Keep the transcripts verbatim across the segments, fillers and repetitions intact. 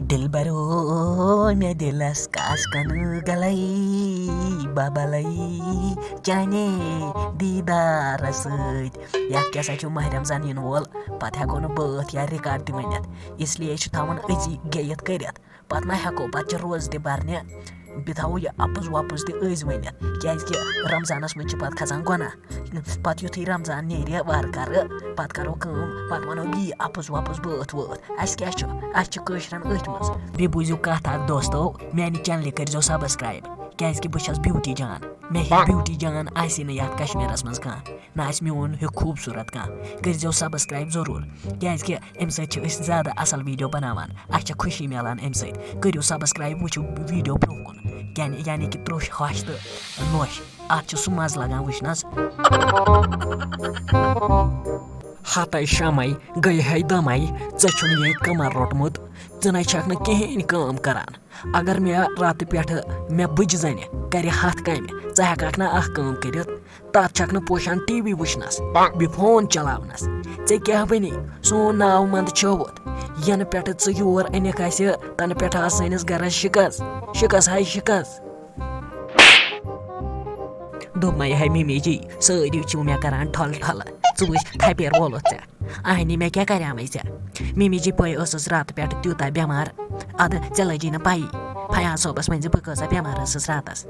دِلبرو، مےٚ دِلس کاسکن گلے ببلے چانے دیٖدارس سۭتۍ۔ یتھ کیٛاہ سا چھُ ماہ رمضان یِنہٕ وول، پتہٕ ہٮ۪کو نہٕ بٲتھ یا ریکارڈ تہِ ؤنِتھ، اس لیے چھُ تھاوُن أزی گیٚیِتھ کٔرِتھ۔ پتہٕ ما ہٮ۪کو، پتہٕ چھِ روزٕ تہِ برنہِ، بیٚیہِ تھاوو یہِ اپُز وپُز تہِ أزۍ ؤنِتھ، کیٛازِ کہِ رمضانس منٛز چھِ پتہٕ کھسان گۄناہ۔ پتہٕ یُتھُے رمضان نیرِ وارٕ کارٕ، پتہٕ کرو کٲم، پتہٕ ونو یی اپُز وپُز بٲتھ وٲتھ۔ اسہِ کیٛاہ چھُ؟ اسہِ چھِ کٲشرٮ۪ن أتھۍ منٛز۔ بیٚیہِ بوٗزِو کتھ اکھ دوستو، میانہِ چینلہِ کٔرۍزیو subscribe، کیٛازِ کہِ بہٕ چھَس بیوٹی جان۔ مےٚ ہیٚکہِ بیوٹی جان آسہِ نہٕ یتھ کشمیرس منٛز کانٛہہ، نہ آسہِ میون ہیوٗ خوٗبصوٗرت کانٛہہ۔ کٔرۍزیو subscribe ضروٗر، کیٛازِ کہِ امہِ سۭتۍ چھِ أسۍ زیادٕ اصل video بناوان، اسہِ چھِ خوشی میلان امہِ سۭتۍ۔ کٔرِو subscribe، وٕچھِو video برونٛہہ کُن، یعنی، یعنی کہِ ترٛوٚش ہش تہٕ نوٚش۔ اتھ چھُ سُہ مزٕ لگان وٕچھنس۔ ہتے شمے گٔے ہے دمے، ژےٚ چھُنہٕ یے کمر روٚٹمُت، ژٕ نے چھکھ نہٕ کِہیٖنۍ کٲم کران۔ اگر مےٚ راتہٕ پٮ۪ٹھٕ مےٚ بٕجہِ زنہِ کرِ ہتھ کامہِ، ژٕ ہٮ۪ککھ نہ اکھ کٲم کٔرِتھ؟ تتھ چھکھ نہٕ پوشان ٹی وی وٕچھنس، بیٚیہِ فون چلاونس۔ ژےٚ کیٛاہ بنی؟ سون ناو منٛد چھووُتھ۔ ینہٕ پٮ۪ٹھٕ ژٕ یور أنِکھ اسہِ، تنہٕ پٮ۪ٹھٕ آس سٲنِس گرس شِکس، شِکس ہاے شِکس۔ دوٚپمَے ہے مِمی جی، سٲری چھِو مےٚ کران ٹھۄلہٕ ٹھۄلہٕ۔ ژٕ وٕچھ تھپیر وولُتھ ژےٚ۔ اہنہِ، مےٚ کیٛاہ کریٛامَے ژےٚ؟ مِمی جی پٲے ٲسٕس راتہٕ پٮ۪ٹھٕ تیوٗتاہ بٮ۪مار۔ اَدٕ ژےٚ لٔجی نہٕ پَیی۔ فیاض صٲبَس ؤنۍ زِ بہٕ کۭژاہ بٮ۪مار ٲسٕس راتَس۔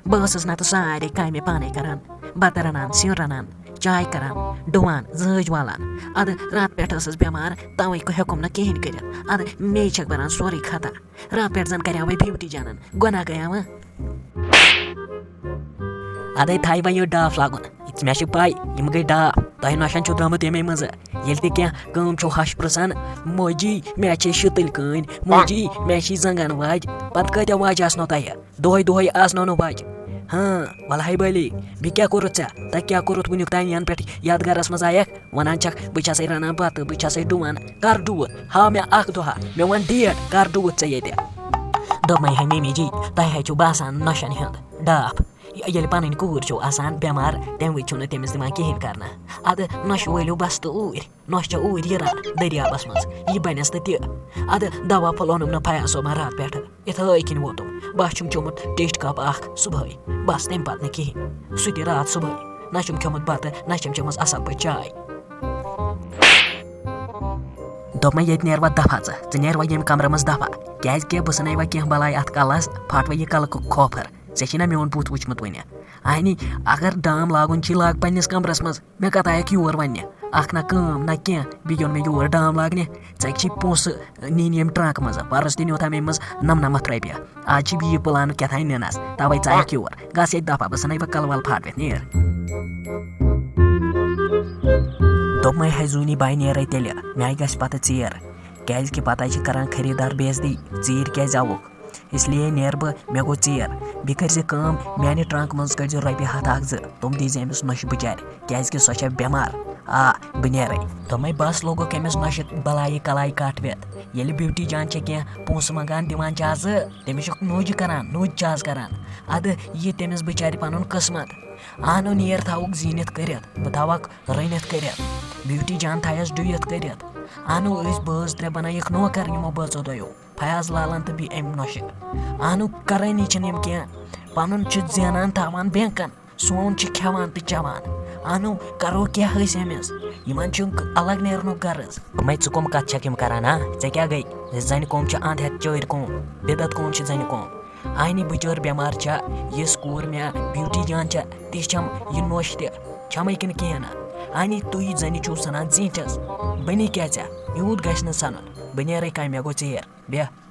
بہٕ ٲسٕس نَتہٕ سارے کامہِ پانَے کران۔ بَتہٕ رَنان، سیُن رَنان، چاے کران، ڈُوان، زٲج والان۔ اَدٕ راتہٕ پٮ۪ٹھ ٲسٕس بٮ۪مار، تَوَے ہیوٚکُم نہٕ کِہیٖنۍ کٔرِتھ۔ اَدٕ مے چھَکھ بَران سورُے خطا۔ راتہٕ پٮ۪ٹھ زن کریاوے بیوٹی جانن، گۄناہ گٔیاوٕ۔ ادے تھایہِ وۄنۍ یہِ ڈاف لاگُن۔ مےٚ چھِ پاے، یِم گٔے ڈاف۔ تۄہہِ نۄشن چھُو درٛامُت ییٚمے منٛزٕ۔ ییٚلہِ تہِ کینٛہہ کٲم چھُو ہش پرژھان، "موجی، مےٚ چھے شُتٕلۍ کٲنۍ، موجی، مےٚ چھے زنٛگن واج"، پتہٕ کۭتیاہ واجہِ آسنو تۄہہِ؟ دۄہے دۄہے آسنو نہٕ واجہِ۔ ہاں، ولہٕ ہے بٔلی، بیٚیہِ کیٛاہ کوٚرُتھ ژےٚ؟ تۄہہِ کیٛاہ کوٚرُتھ وٕنیُک تام ینہٕ پٮ۪ٹھ یتھ گرس منٛز آیکھ؟ ونان چھکھ، "بہٕ چھسے رنان بتہٕ، بہٕ چھسے ڈُوان"، کر ڈُوُتھ؟ ہاو مےٚ اکھ دۄہا، مےٚ ون ڈیٹ، کر ڈُوُتھ ژےٚ ییٚتہِ؟ دوٚپمَے ہے مِمی جی، تۄہہِ ہے چھُو باسان نۄشَن ہُنٛد ڈاپھ۔ ییٚلہِ پنٕنۍ کوٗر چھو آسان بٮ۪مار، تَمہِ وِزِ چھُو نہٕ تٔمِس دِوان کِہیٖنۍ کرنہٕ۔ اَدٕ نۄشہِ وٲلِو بستہٕ اوٗرۍ، نۄشہِ چھےٚ اوٗرۍ یِران دٔریابَس منٛز، یہِ بَنٮ۪س نہٕ تہِ۔ اَدٕ دوا پھوٚل اوٚنُم نہٕ فیاض صٲبَن راتہٕ پٮ۪ٹھٕ۔ یِتھٲے کِنۍ ووتُم۔ بس چھُم چوٚمُت ٹیٚٹھۍ کپ اکھ صُبحٲے۔ بس تَمہِ پتہٕ نہٕ کِہیٖنۍ۔ سُہ تہِ راتھ صُبحٲے۔ نہ چھُم کھیوٚمُت بتہٕ، نہ چھَم چٔمٕژ اصل پٲٹھۍ چاے۔ دوٚپمَے، "ییٚتہِ نیر وۄنۍ دفعہ ژٕ۔ ژٕ نیر وۄنۍ ییٚمہِ کمرٕ منٛز دفعہ۔ کیازِ کہِ بہٕ ژھٕنے وۄنۍ کینٛہہ بلاے اتھ کلس، پھٹ وۄنۍ یہِ کلہٕ کھو-، کھوپھر۔ ژےٚ چھے نہ میون بُتھ وٕچھمُت وٕنہِ؟ اہنی، اگر ڈام لاگُن چھی، لاگ پننِس کمرس منٛز۔ مےٚ کتھ آیکھ یور وننہِ؟ اکھ نہ کٲم نہ کینٛہہ، بیٚیہِ اوٚن مےٚ یور ڈام لاگنہِ۔ ژےٚ چھی پونٛسہٕ نِنۍ ییٚمہِ ٹرٛنٛک منٛز۔ پرُس تہِ نیوٗتھا مےٚ منٛز نَمنَمَتھ رۄپیہِ۔ آز چھِ بیٚیہِ پٕلان کیٛاہ تام نِنَس، تَوَے ژایکھ یور۔ گژھ ییٚتہِ دفعہ، بہٕ ژھٕنے وۄنۍ کلہٕ ول پھاٹوِتھ، نیر۔ دوٚپمَے، ہے زوٗنی باے، نیرَے تیٚلہِ، مےٚ گژھِ پتہٕ ژیر، کیٛازِ کہِ پتہٕ چھِ کران خریٖدار بے عزتی، ژیٖرۍ کیٛازِ آوُکھ؟ اس لیے نیر بہٕ، مےٚ گوٚو ژیر۔ بیٚیہِ کٔرۍ زِ کٲم، میانہِ ٹرنک منٛز کٔڑۍ زِ رۄپیہِ ہتھ اکھ زٕ، تِم دی زِ أمِس نۄشہِ بچارِ، کیازِ کہِ سۄ چھےٚ بٮ۪مار۔ آ، بہٕ نیرے۔ دوٚپمَے، بس لوگُکھ أمِس نۄشہِ بلاے کلایہِ کٹ وِتھ۔ ییٚلہِ بیوٹی جان چھےٚ کینٛہہ پونٛسہٕ منٛگان، دِوان چھِ آزٕ، تٔمِس چھُکھ نوٚج کران، نوٚج چھِ آز کران۔ ادٕ یہِ تٔمِس بچارِ پنُن قسمت۔ اہنو، نیر تھاوُکھ زیٖنِتھ کٔرِتھ، بہٕ تھاوکھ رٔنِتھ کٔرِتھ۔ بیوٹی جان تھایس ڈُیِتھ کٔرِتھ۔ اہنو، أسۍ بٲژ ترٛےٚ بنٲیِکھ نوکر یِمو بٲژو دۄیو۔ فیاض لالن تہٕ بیٚیہِ اَمہِ نۄشہِ۔ اہنو، کرٲنی چھِنہٕ یِم کینٛہہ۔ پنُن چھِ زینان تھاوان بینکن، سون چھِ کھٮ۪وان تہٕ چٮ۪وان۔ اہنو، کرو کیٛاہ أسۍ أمِس؟ یِمن چھُ الگ نیرنُک غرض۔ دوٚپمَے، ژٕ کٕم کتھ چھکھ یِم کران، ہا؟ ژےٚ کیٛاہ گٔے؟ زنہِ کۄم چھِ اند ہٮ۪تھ چٲرۍ کۄم؟ بدعت کۄم چھِ زنہِ کۄم؟ اہنی بچٲر بٮ۪مار چھےٚ، یِژھ کوٗر مےٚ بیوٹی جان چھےٚ، تِژھ چھم یہِ نۄش تہِ چھمے کِنہٕ کِہیٖنۍ نہٕ؟ اہنی تُہۍ زنہِ چھِو سنان زیٖٹھس، بنی کیٛاہ ژےٚ؟ یوٗت گژھِ نہٕ سنُن۔ بہٕ نیرے کامہِ، مےٚ گوٚو ژیر۔ بیٚہہ۔